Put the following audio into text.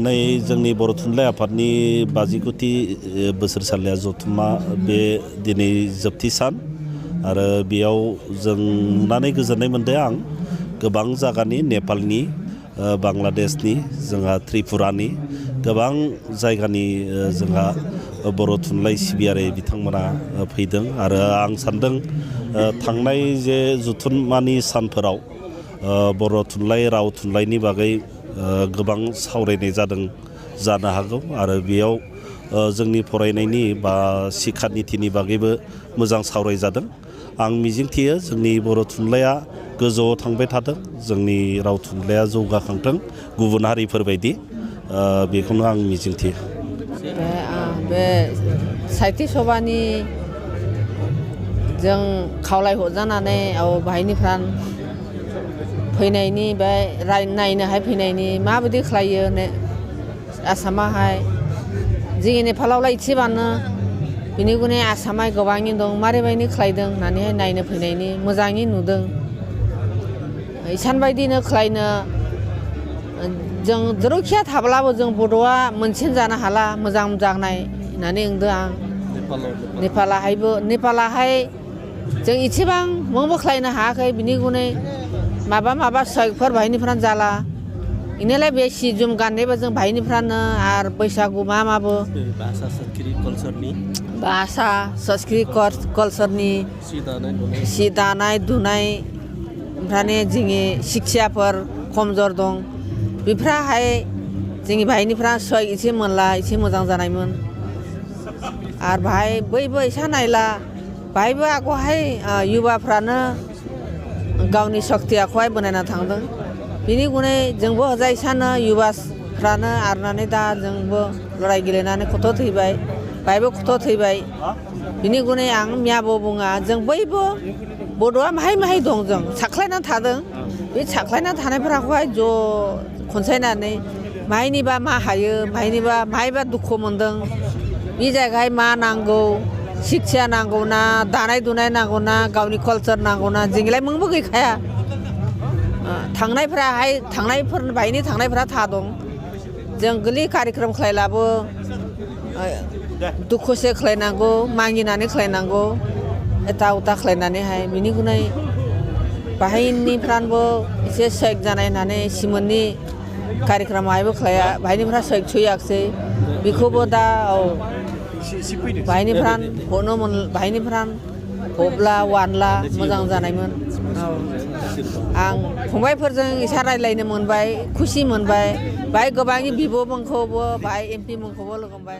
नै जोंनि बर' थुनलाइ आफादनि 50 बोसोरसालिया जथुम्मा बे दिनै जोबथि सान आरो बेयाव जों नुनानै गोजोननाय मोनदों आं गोबां जायगानि नेपालनि बांलादेशनि जोंहा त्रिपुरानि गोबां जायगानि जोंहा बर' थुनलाइ सिबियारि बिथांमोना फैदों आरो आं सानदों थांनाय जे जथुम्मानि सानफोराव बर' थुनलाइ राव थुनलाइनि बागै गोबां सावरायनाय जादों जानो हागौ आरो बेयाव जोंनि फरायनायनि बा शिक्षा नीतिनि बागैबो मोजां सावरायजादों आं मिजिंथियो जोंनि बर' थुनलाइया गोजौआव थांबाय थादों जोंनि राव थुनलाइया जौगाखांथों गुबुन हारिफोरबायदि बेखौनो आं मिजिंथियो बे साहित्य सभानि जों खावलायहरजानानै बाहायनिफ्राय फैनायनि बे नायनोहाय फैनायनि माबायदि खालायो आसामावहाय जोंनि नेपालावलाय एसेबानो बेनिखायनो आसामाव गोबाङै दं मारैबायदि खालायदों होननानैहाय नायनो फैनायनि मोजाङै नुदों इसानबायदिनो खालायनो जों जेरावखिया थाब्लाबो जों बड'आ मोनसेनो जानो हाला मोजां जानाय होननानै बुंदों आं नेपालाहाय जों एसेबां मोनबो खालायनो हायाखै बिनिखायनो माबा सयकफोर बाहायनिफ्रायनो जाला इनालाय बे सि जोम गाननायबो जों बाहायनिफ्रायनो आरो बैसागु माबो भाषा संस्कृत कल्चरनि सि दानाय दुनाय ओमफ्राय जोंनि शिक्षाफोर खमजोर दं बेफ्राहाय जोंनि बाहायनिफ्राय सय एसे मोनला एसे मोजां जानायमोन आरो बाहाय बैबो एसा नायला बाहायबो आगोहाय युवाफ्रानो गावनि सक्तियाखौहाय बनायना थांदों बेनिखायनो जोंबो हजाय सानो युवाफ्रानो आरनानै दा जोंबो लड़ाई गेलेनानै खथ' थैबाय बाहायबो खथ' थैबाय बेनिखायनो आं मियाबो बुङा जों बयबो बड'आ माहाय दं जों साख्लायना थादों बे साख्लायना थानायफोरखौहाय ज' खनसायनानै माहायनिबा मा हायो माहायबा दुखु मोनदों बे जायगाहाय मा नांगौ शिक्षा नांगौ ना दानाय दुनाय नांगौ ना गावनि कालचार नांगौ ना जोंलाय मोनबो गैखाया बाहायनि थांनायफ्रा था दं जों गोरलै कार्यक्रम खालायलाबो दुखुसे खालायनांगौ मागिनानै खालायनांगौ एथा उथा खालायनानैहाय बिनिखायनो बाहायनिफ्रानबो एसे सयक जानाय होननानै सिमोननि कार्यक्रमावहायबो खालाया बाहायनिफ्रा सयक थैयाखिसै बेखौबो दा बाहायनिफ्रान हब्ला वानला मोजां जानायमोन आं फंबायफोरजों एसे रायज्लायनो मोनबाय खुसि मोनबाय बाहाय गोबांनि बिब'मोनखौबो बाहाय MP मोनखौबो लोगो मोनबाय।